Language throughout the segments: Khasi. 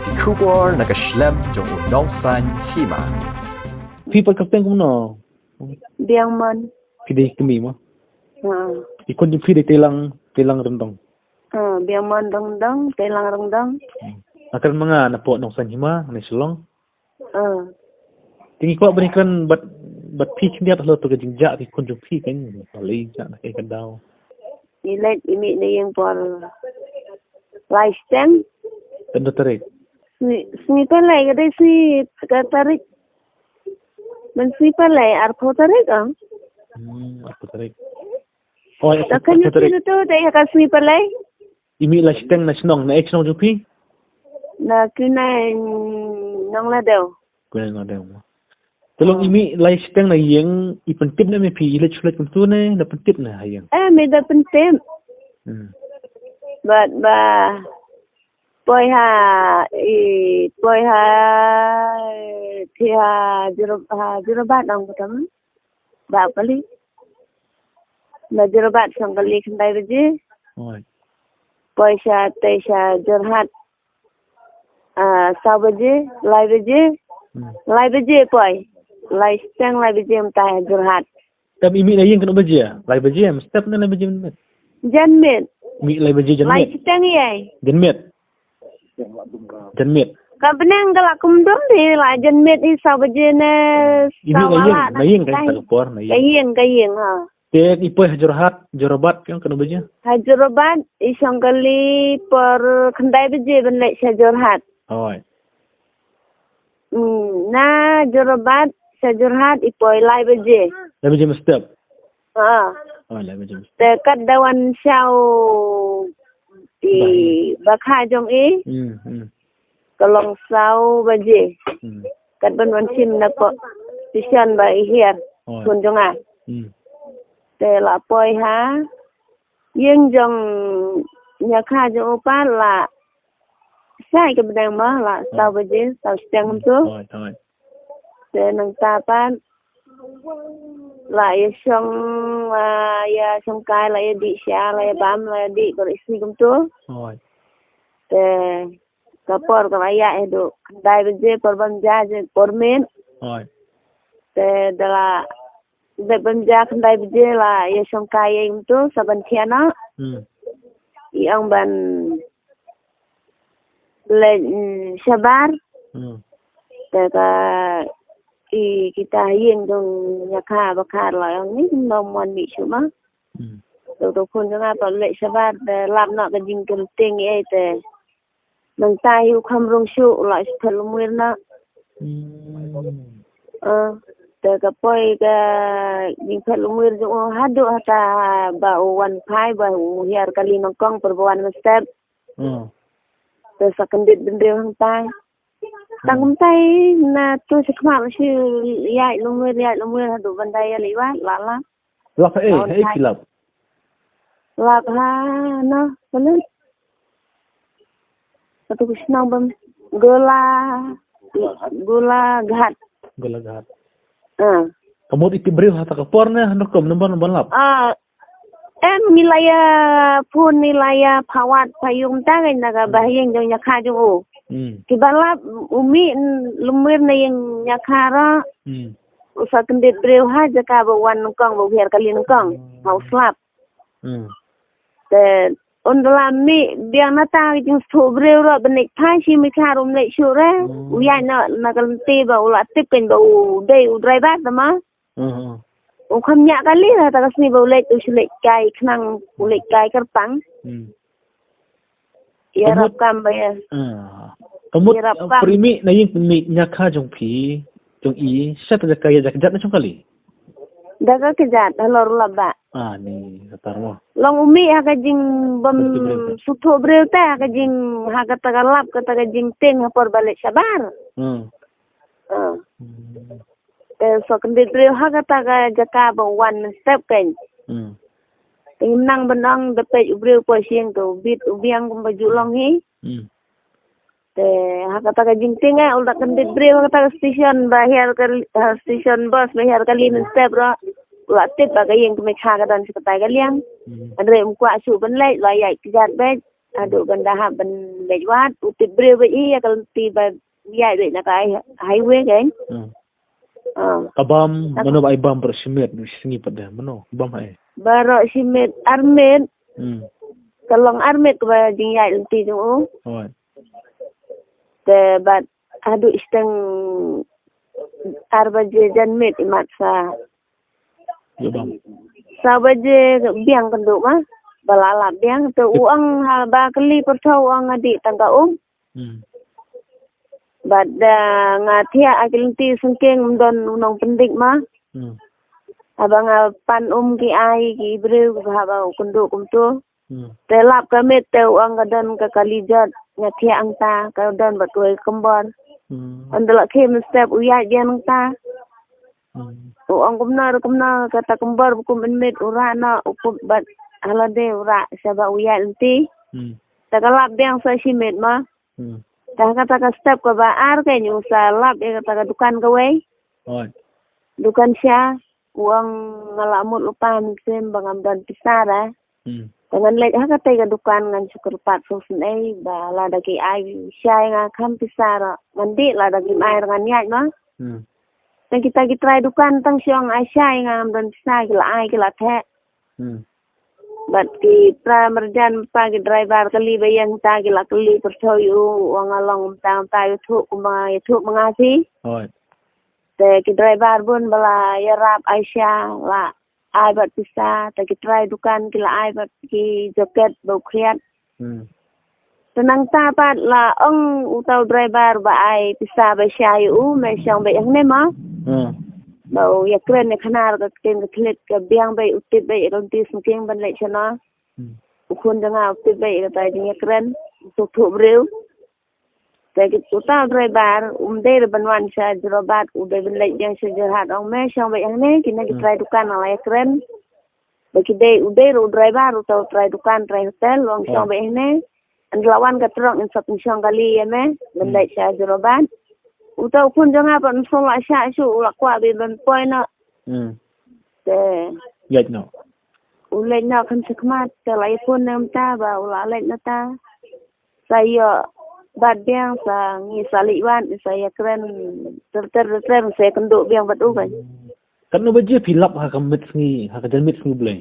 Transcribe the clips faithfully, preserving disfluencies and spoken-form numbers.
Ki khubor na ka shlem jong u nongsan hima. Phi pat kyrteng kumno? Biang Mon. Phi dei kmie mo? Ha. I khun jong phi dei Teilang, Teilang Ryndong. Ha, Biang Mon Ryndong, Teilang Ryndong. Hmm. Nga kren ma nga napoh nongsan hima, na Shillong. Ha. Te ngi kwah ban ïakren bad, bad phi khyndiat halor to ka jingjia ki khun jong phi kan, balei jia na ka daw. I leit i mih na ïing por lai shiteng. Kano tarik? Sngi, sngi palei ka dei sngi ka tarik. Ban sngi palei arphew tarik ah. Hmm, arphew tarik. Oh, ya, ta kan arphew tarik. Itu dei ka sngi palei. I mih lai shiteng na shnong, na ei shnong jong phi? Na Kynai Nongladaw. Kynai Nongladaw. Te long i mih lai shiteng na ïing, i pyntip ne me phi, i leit shu leit kumtu ne, na pyntip ne ha ïing? Eh, me da pyntip. Hmm. Bad ba poi ha, i poi ha, ti ha Jero-, ha Jorabat ong kata man. Ba kali. Na Jorabat shong kali khyndai baje. Oi. Poi sha, te sha Jorhat. Ah, saw baje, lai baje. Hmm. Lai baje poi. Lai shiteng lai baje mynta ha Jorhat. Te i mih na ïing kano baje? Lai baje, mynstep ne lai baje mynmiet? Janmiet. Mih lai baje janmiet? Lai shiteng ïa. Janmiet. Janmiet. Ka bneng ka la kumdum hi la janmiet hi saw baje ne. I mih saw na ïing, la na ïing ka, ka por na ïing. Ka ïing, ka ïing, ha. Te i poi ha Jorhat, Jorabat, kano baje? Ha Jorabat, i shong kali por khyndai baje ban leit sha Jorhat. Oi. Hmm, na Jorabat sha Jorhat i poi lai baje. Lai baje mynstep? Ha. Oi, lai baje mynstep. Te kat da wan shaw i bakha jong i. Hmm, hmm. Ka long saw baje. Hmm. Kat ban wan shim na ko station ba i hiar. Oi. Khun jong nga. Hmm. Te la poi ha ïing jong ñiakha jong u pat la shai ka bneng mo la saw baje, saw shiteng kumtu. Oi, oi. Te nangta pat la ïa shong, la ïa shongkai, la ïa dih sha, la ïa bam, la ïa dih kor isni kumtu. Oi. Te ka por ka la ïa haduh khyndai baje, por bam ja je por miet. Oi. Te da la dep bam ja khyndai baje la ïa shongkai ïa kumtu sa ban thiah noh. Hmm. I ong ban leit, mm, shabar. Hmm. Te ka i kita ïing jong ñiakha bakha la ong ni ym mon mih shuh ma. Hmm. Te u khun jong nga pat leit shabar te lap noh ka jingkyrteng ïa i te. Nangta hi u kham rung shuh u la phet lum wir noh. Hmm. Eh, te ka poi ka jingphet lum wir jong u haduh hata ba u wan phai ba u hiar kali nyngkong por ba wan mynstep. Hmm. Te sa kyndit bynriew hangtai. Tang kumtai na tu sha khmat shu ïaid lum wir, ïaid lum wir haduh ban da ïa leit wad la la. Lap ha ei, ha ei ki lap? Lap ha, no, bale. Katu ka shnong bam, Gola, Golaghat. Golaghat. Ah. Ka mut iti briew ha ta ka por ne, ha rukom, namar ban lap? Ah, em, ngi la ïa phone, ngi la ïa phawat pha ïung ta ngi na ka, hmm, bahaïing jong ñiakha jong u. Hmm. Ki ba lap u mih lum wir na ïing ñiakha ruh. Hmm. U sa kyndit briew ha jaka ba wan nyngkong, ba u hiar kali nyngkong. Hmm. Ha u slap. Hmm. Te un da la mih biang na ta ka jingsngewthuh briew ruh ba nik phai shi mih kha ruh um leit shuh re. Hmm. U ïaid na, na ka lynti ba u la tip kan ba u dei u driver ta ma. Hmm. U kham ñiah kali ha ta ka sngi ba u leit, u shu leit kai khnang, u leit kai kyrpang. Hmm. Ïarap kam ba ïa. Ah. Ka mut, ïarap kam. Pyrmih na ïing pyrmih ñiakha jong phi, jong i, sha ta jaka ïa jaka jat na jong kali? Da ka kjat halor lap ba. Ah, ni, katar mo. Long u mih ha ka jingbym sngewthuh briew te, ha ka jing, ha kata ka lap, kata ka jingtieng ha por ba leit shabar. Hmm. Ah. Hmm. Te sa kyndit briew ha kata ka jaka ba wan mynstep kan. Hmm. Te ngim nang ban ong da peit u briew poi sha ïing te u bit u biang kumba ju long hi. Hmm. Te ha kata ka jingtieng eh, u la kyndit briew ha kata ka station ba hiar ka, ha station bus ba hiar kali mynstep ruh. U la tip ba ka ïing ka mei kha ka don sha katai ka liang. Hmm. Hynrei um kwah shuh ban leit, la ïaid kjat beit. Haduh ban da hap ban leit wad, u tip briew bad ïa ka lynti ba ïaid bad na ka highway kan. Hmm. Ah. Ka bam, mano ba ai bam baroh shimet, sngi pat da, mano bam ai. Baroh shimet armet. Hmm. Ka long armet kaba jingïaid lynti jong u. Oi. Te bad haduh shiteng ar baje janmiet imat sa. Ïa bam. Sa baje biang kynduh ma. Ba la lap biang te u ong haba kylli pyrtho u ong nga dih tang ka um. Hmm. Bad da nga thiah ha ki lynti syngkien ym don u nongpyndik ma. Hmm. Haba nga pan um ki ai ki briew haba u kynduh kumto. Hmm. Te lap ka miet te u ong ka don ka kali jot nga thiah hangta ka don bad kawei ka kynbor. Hmm. Ynda la khie mynstep u ïaid biang hangta. Hmm. U ong kumno re kumno kata kynbor ba kum mynmiet u rah noh u kup bad ha lade u rah sha ba u ïaid lynti. Hmm. Te ka lap biang sa shimet ma. Hmm. Te ha kata ka step kaba ar kein u sa lap ïa kata ka dukan kawei. Oi. Dukan sha u ong nga la mut lypa mynsiem ba ngam don pisa re. Hmm. Te ngan leit ha katei ka dukan ngan shu kyrpad sngewsynei ba lada ki ai sha ïa nga kham pisa re ngan dih, lada kim ai re ngan ïaid ma. Hmm. Te kita ki trai dukan tang shu ong ai sha ïa nga ngam don pisa, ki la ai ki la theh. Hmm. Bad ki para marjan pa ki driver kali ba ïeng ta ki la kylli pyrtho ïa u, u ong nga long mynta mynta ïathuh kumba ïathuh ma nga shi. Oi. Te ki driver bun ba la ïarap ai sha la ai bad pisa, te ki trai dukan ki la ai bad ki jaket ba u khriat. Hmm. Te nangta pat la ong uta u driver ba ai pisa ba sha ïa u, me shong beit hangne ma. Hmm. Ba u ïakren ïa khnar ka ktien ka thlit ka biang beit u tip beit ïa ka lynti sngewsynei ban leit shano. Hmm. U khun jong nga u tip beit ïa kata jingïakren, u suk thuh briew. Te ki uta u driver um dei ban wan sha Jorabat, u dei ban leit biang sha Jorhat, ong me shong beit hangne, kine ki trai dukan la ïakren. Ba ki dei u dei u driver uta u trai dukan trai hotel, ong shong beit hangne. Ynda la wan ka trok ngin sa pynshong kali ïa me ban leit sha Jorabat. Uta u khun jong nga pat um sngew lah shah shuh, u la kwah beit ban poi noh. Hmm. Te leit noh. U leit noh khan shakhmat te la ïaphone na mynta ba u la leit na ta. Sa ïoh bat biang sa ngi sa leit wan sa ïakren ter ter ter ter sa ïakynduh biang bad u kan. Katno baje phi lap ha ka miet sngi, ha ka janmiet sngi Blei?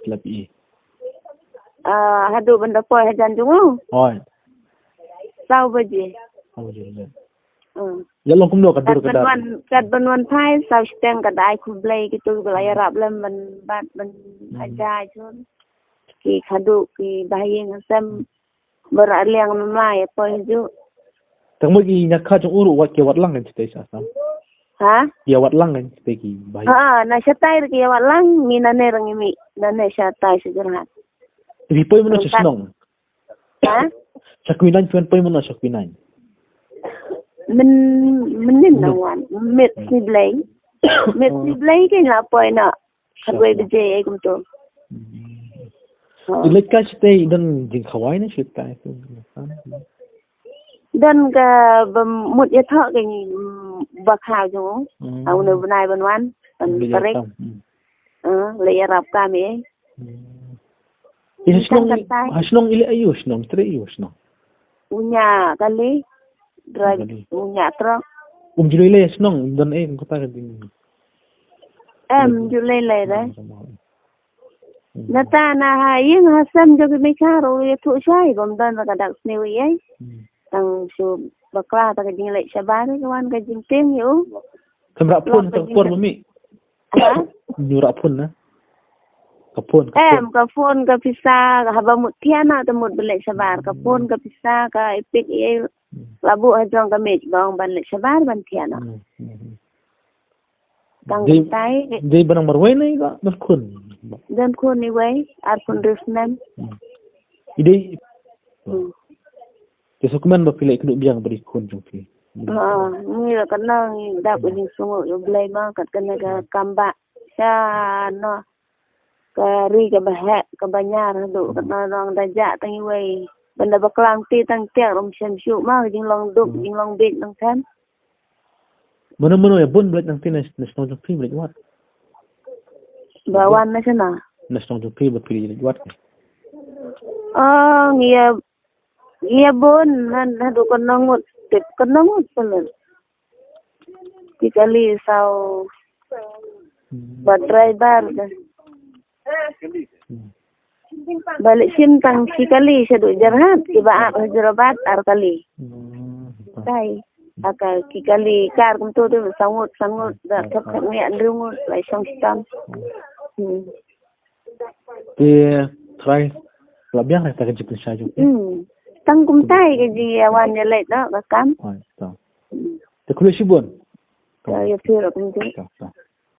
Lap i. Ah, haduh ban da poi hajan jong u. Oi. Saw baje. Saw baje. Hmm. Ïa long kumno ka dur ka dor. Kat ban wan phai saw shiteng ka dei khublei kitu ka la ïarap lem ban bat ban aja jun. Ki khadduh ki bahaïing hasem. Ba rah liang mynta ïa poi hajuh. Tang mo ki na ka jong u ruh wat ki wat lang kan shatei sha Assam. Ha? Ki wat lang kan shatei ki bai. Ha, na shatai ruh ki wat lang, ngi nane ruh ngi mih, nane shatai sha Jorhat. Phi poi mano sha shnong? Ha? Sha Kmie Naiñ phi wan poi mano sha Kmie Naiñ? Myn, mynnin na wan, miet sngi Blei. Miet sngi Blei kein la poi na. Khatwei baje ei kumto. Hmm. I leit kai shatei i don jingkhawai ne shatei? Don kaba mut ïathoh ka ngi, mm, ba khaw jong u. Hmm. Au ne bnai ban wan ban parek. Hmm. Eh, leit ïarap kam ei. Hmm. I ha shnong, ha shnong i leh aïu shnong, trei aïu shnong? U ñiah kali. Drive u ñiah trok. Um ju lei lei shnong, don ei kata ka ding. Em, ju lei lei re. Nata na ha ïing ha sem jong ki mecha ruh ïathuh shai bym don ka dak sniew ei. Tang shu bakla ta ka jingleit shabar ka wan ka jingtieng ïa u. Kam rah phone ta ka por ba mih. Ha? Nyu rah phone na. Ka phone, ka phone. Em, ka phone ka pisa, haba mut thiah na te mut ban leit shabar. Ka phone ka pisa ka ipit ei. La buh ha jong ka miej ba ong ban leit shabar ban thiah noh. Hmm, hmm, hmm. Tang dei, tai. Dei ba nang marwei ne ka don khun? Don khun iwei, ar khun riewsnem. Hmm. I dei. Hmm. Te sngewkmen ba phi leh kynduh biang ba dei khun jong phi. Ha, ngi la kynnoh ngi dap ka jingsngew ïa U Blei ma kat kane ka kam ba sha noh. Ka ri kaba heh, kaba ñiar haduh, hmm, katno nong da jah tang iwei. Ban da bakla ti tang tiak rum shem shuh ma, ka jinglong duk, hmm, jinglong bieit nang them. Mano mano ïa bun ba leit nang ti na, na shnong jong phi ba leit wad? Ba wan na shano? Na shnong jong phi ba phi leit wad. Oh, ngi ïa, ngi ïa bun, na, na du ka nongut, tip ka nongut pun. Ki kali saw, ba driver ka. Ba leh shim tang shi kali sha du Jorhat, ki ba ap ha Jorhat ar kali. Tai. Aka ki kali kar kumtu tu sangut, sangut, da thep thep ngiat riungut, lai shong shitam. Hmm. Te trai la biang ta ka jipin sha ju. Hmm. Tang kumtai ka ji awan ya leh da ka kam. Ai, ta. Te kule shibun. Ka ya pura kumtu. Ta, ta.